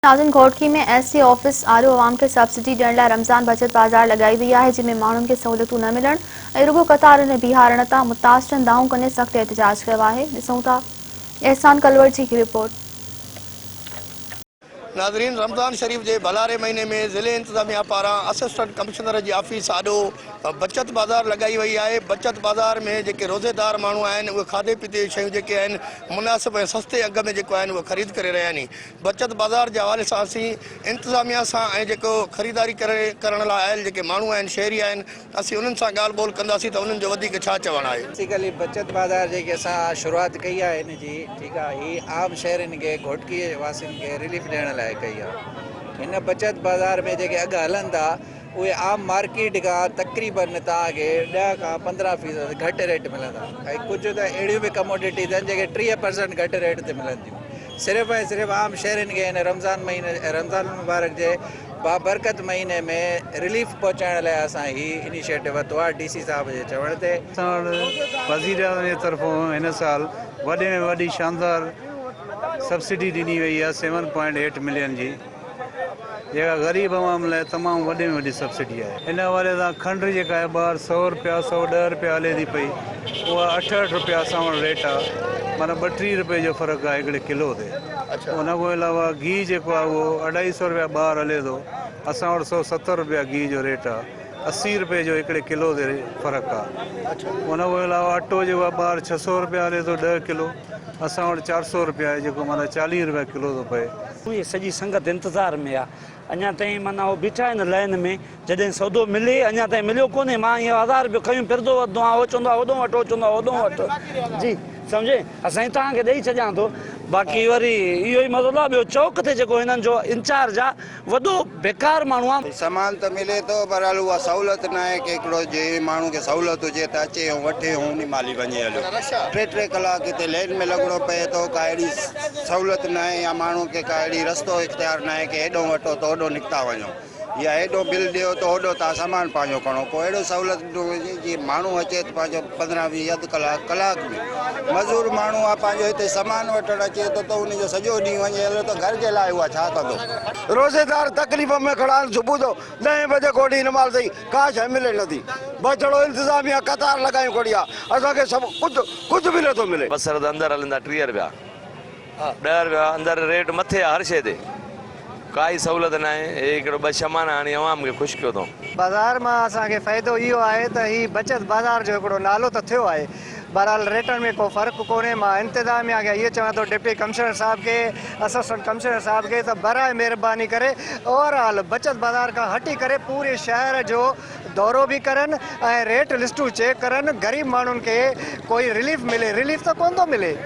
ناظم Ghotki ۾ S C office آڏو عوام کي سبسڊي ڏيڻ لاء رمضان بچت بازار لڳائي وئي آهي جنهن ۾ ماڻهن کي سهولتون نه ملڻ ۽ رڳو قطارن ۾ بيهارڻ تان متاثرن دانهون ڪندي سخت احتجاج ڪيو آهي ڏسون ٿا احسان ڪلوڙ جي هڪ رپورٽ. ناظرين رمضان شريف جي ڀلاري مهيني ۾ ضلعي انتظاميا پاران اسسٽنٽ ڪمشنر جي آفيس آڏو بچت بازار لڳائي وئي آهي بچت بازار ۾ جيڪي روزيدار ماڻهو آهن اهي کاڌي پيتي جون شيون جيڪي آهن مناسب ۽ سستي اگهه ۾ جيڪو آهن اهي خريد ڪري رهيا آهن بچت بازار جي حوالي سان اسين انتظاميا سان ۽ جيڪو خريداري ڪري ڪرڻ لاء آيل جيڪي ماڻهو آهن شهري آهن اسين انهن سان ڳالهه ٻولهه ڪنداسين ته انهن جو وڌيڪ ڇا چوڻ آهي. بيسيڪلي بچت بازار جيڪي اسان شروعات ڪئي آهي ان جي ٺيڪ آهي هي عام شهرين کي گهوٽڪي واسين کي رليف ڏيڻ لاء ڪئي آهي هن بچت بازار ۾ جيڪي اگهه هلن ٿا اهي عام مارڪيٽ کان تقريبن توهان کي 10 کان 15 فيصد گهٽ ريٽ ملندا ۽ ڪجهه ته اهڙيون به ڪموڊٽيز آهن جيڪي 30 پرسنٽ گهٽ ريٽ تي ملن ٿيون صرف ۽ صرف عام شهرين کي هن رمضان مهيني رمضان المبارڪ جي بابرڪت مهيني ۾ رليف پهچائڻ لاء اسان هي انيشيٽو ورتو آهي ڊي سي صاحب جي چوڻ تي. اسان وٽ وزيراعظم جي طرفون هن سال وڏي ۾ وڏي شاندار سبسڊي ڏني وئي آهي سيون پوائنٽ ايٽ ملين جي. جيڪا غريب عوام لاء تمام وڏي ۾ وڏي سبسڊي آهي. ان حوالي سان کنڊ جيڪا آهي ٻاهر سئو رپيا 110 رپيا هلي ٿي پئي اها 68 رپيا اسان وٽ ريٽ آهي معنيٰ 32 رپئي جو فرق آهي هڪڙي ڪلو تي. ان کان علاوه گيهه جيڪو آهي اهو اڍائي سئو رپيا ٻاهر هلي ٿو اسان وٽ 170 رپيا گيهه جو ريٽ آهي 80 رپئي جو هڪڙي ڪلو تي فرق آهي. ان کان علاوه اٽو جيڪو آهي ٻاهر 600 رپيا هلي ٿو 10 ڪلو اسان وٽ 400 رپيا آهي جيڪو معنيٰ 40 رپيا ڪلو ٿو پئي. هي سڄي سنگت انتظار ۾ آ اڃا تائين معنيٰ هو بيٺا آهن لائن ۾ جڏهن سودو ملي اڃا تائين مليو ڪونهي مان هينئر هزار رپيو کنيو ڦرندو وتندو آهيان هو چوندو آهي هوڏو وٺ هو چوندو آهي هوڏو وٺ جي سمجهي سائين توهان کي ڏئي ڇڏيان ٿو باقي وري اهو ئي مسئلو آ ٻيو چوڪ تي جيڪو هنن جو انچارج آ وڏو بيڪار ماڻهو آ. سامان ته ملي ٿو بهرحال اها سهولت ناهي ڪي هڪڙو جي ماڻهو کي سهولت هجي ته اچي ۽ وٺي ۽ انهي مهل ئي وڃي هليو ٽي ٽي ڪلاڪ هتي لين ۾ لڳڻو پئي ٿو ڪا اهڙي سهولت ناهي يا ماڻهو کي ڪا اهڙي رستو اختيار ناهي ڪي هيڏو وٺو ته هوڏو نڪتا وڃو يا هيڏو بل ڏيو ته هوڏو تان سامان پنهنجو کڻو ڪو اهڙو سهولت ڏنو وڃي جيئن ماڻهو اچي ته پنهنجو 15 20 اڌ ڪلاڪ ڪلاڪ ۾ مزور ماڻهو آ پنهنجو هتي سامان وٺڻ اچي ٿو ته ان جو سڄو ڏينهن وڃي هليو ته گهر جي لاء اها ڇا ڪندو. روزيدار تڪليف ۾ کڙا آهن صبح جو ڏهين بجي کان وٺي هن مهل تائين ڪا شيء ملي نه ٿي بس ڇڙو انتظاميا قطار لڳايون کڙي آ اسان کي سڀ ڪجهه ڪجهه به نه ٿو ملي. بصر ته اندر هلن ٿا 30 رپيا 10 رپيا اندر ريٽ مٿي آ هر شيء تي ڪائي سهولت ناهي هي هڪڙو ٻه شمعا هڻي عوام کي خوش ڪيو اٿئون. بازار مان اسان کي فائدو اهو آهي ته هي بچت بازار جو هڪڙو نالو ته ٿيو آهي بهرحال ريٽن ۾ ڪو فرق ڪونهي مان انتظاميا کي اهو چوان ٿو ڊپٽي ڪمشنر صاحب کي اسسٽنٽ ڪمشنر صاحب کي ته براء مهرباني ڪري اوور آل بچت بازار کان هٽي ڪري پوري شهر جو دورو به ڪرن ۽ ريٽ لسٽون چيڪ ڪرن غريب ماڻهن کي ڪوئي رليف ملي رليف ته ڪونه ٿو ملي.